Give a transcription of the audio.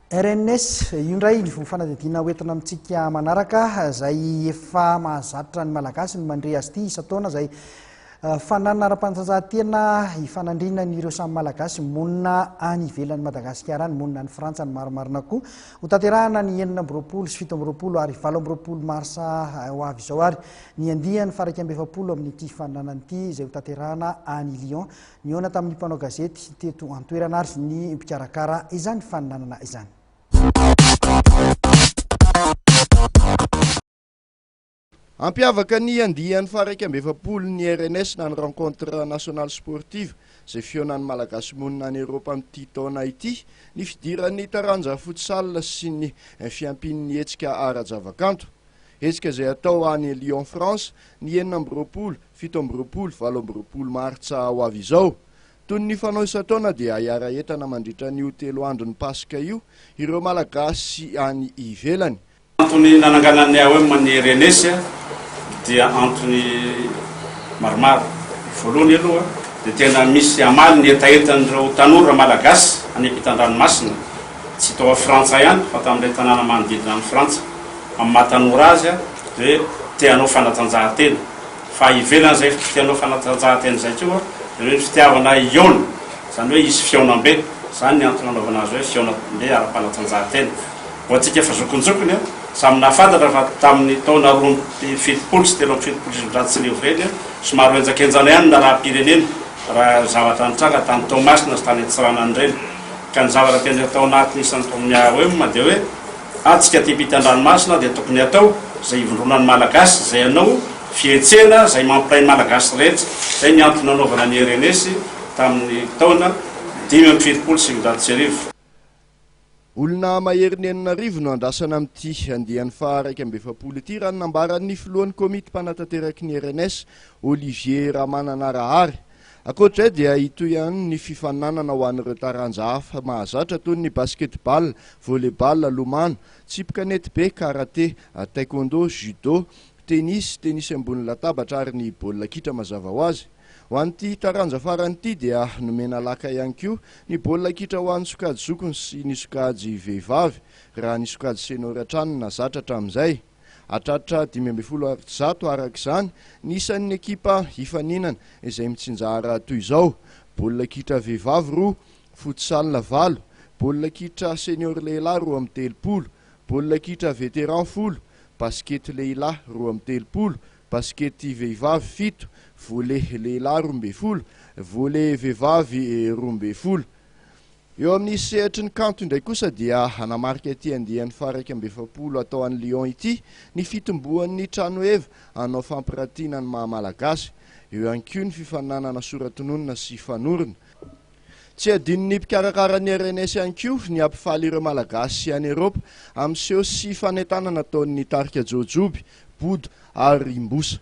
RNS, Io indray ny fanadihadiana hoentina amintsika manaraka izay efa mahazatra ny Malagasy ny mandre azy ity isan-taona izay fananana ara-panatanjahantena ifanandrinan'ireo samy Malagasy monina any ivelan'i Madagasikara any, monina any Frantsa ny marimarina koa. Hotanterahana ny 26 sy 27 ary 28 marsa ho avy izao ary ny andiany faha 41 amin'ity fananana ity izay hotanterahana any Lyon. Nihaona tamin'ny mpanao gazety teto an-toerana ary ny mpikarakara izany faninanana izany. Hampiavaka ny andiany faha-41 ny RNS na ny Rencontre Nationale Sportive izay fihaonan'ny Malagasy monina any Eoropa amin'ity taona ity ny fidiran'ny taranja futsal sy ny fiampian'ny hetsika ara-javakanto. Hetsika izay hatao any Lyon France ny 26, 27, 28 martsa ho avy izao. Toy ny fanao isan-taona dia hiara-hientana mandritra an'io telo andron'ny Paska io ireo Malagasy any ivelany. Antony nananganan'ny AOM ny RNS dia antony maromaro. Voalohany aloha dia tena misy hamaly ny hetahetan'ireo tanora Malagasy any ampitan-dranomasina, tsy tao Frantsa ihany fa tamin'ireo tanàna manodidina an'i Frantsa. Amin'ny maha tanora azy dia te hanao fanatanjahantena. Fa ivelan'izay te hanao fanatanjahantena izay koa dia hoe ny fitiavana hihaona, izany hoe hisy fihaonambe. Izany ny antony nanaovana azy hoe fihaonambe ara-panatanjahantena. Ho antsika efa zokinjokiny, samy nahafantatra fa tamin'ny taona 1972 ireny, somary ho henjakenjana ihany ny raharaham-pirenena raha zavatra nitranga tany Toamasina sy tany Antsiranana ireny. Ka ny zavatra tena tao anatin'ny isan'ny tao amin'ny AOM dia hoe antsika aty ampitan-dranomasina dia tokony hatao izay hivondronan'ny Malagasy, izay hanao fihetsehana izay mampiray ny Malagasy rehetra. Izay ny antony nanaovana ny RNS tamin'ny taona 1975. Olona maherin'ny 6000 no andrasana amin'ity andiany faha-41 ity, raha ny nambaran'ny filohan'ny komity mpanatanteraky ny RNS, Olivier Ramananarahary. Ankoatra izay dia hitohy ihany ny fifaninanana ho an'ireo taranja hafa mahazatra toy ny basket-ball, volley-ball, lomano, tsipy kanetibe, karate, taekwondo, judo, tenisy, tenisy ambony latabatra ary ny baolina kitra mazava ho azy. Ho an'ity taranja farany ity dia nomena laka ihany koa ny baolina kitra ho an'ny sokajy zokiny sy ny sokajy vehivavy, raha ny sokajy senior hatrany no nazatra hatramin'izay. Hatratra 115 araka izany ny isan'ny ekipa hifaninana izay mitsinjara toy izao, baolina kitra vehivavy roa, futsal valo, baolina kitra senior lehilahy 32, baolina kitra vétéran folo, basikety lehilahy 32, Basikety vehivavy fito, volley lehilahy 12, volley vehivavy 12. Eo amin'ny sehatry ny kanto indray kosa dia hanamarika ity andiany faha-41 atao any Lyon ity ny fitomboan'ny tranoheva hanao fampiratiana ny maha Malagasy. Eo ihany koa ny fifaninanana sora-tononina sy fanorona. Tsy adinon'ny mpikarakara ny RNS ihany koa ny hampifaly ireo Malagasy any Eropa amin'ny seho sy fanentanana ataon'ny tarika Jaojoby, Bodo ary Mbosa.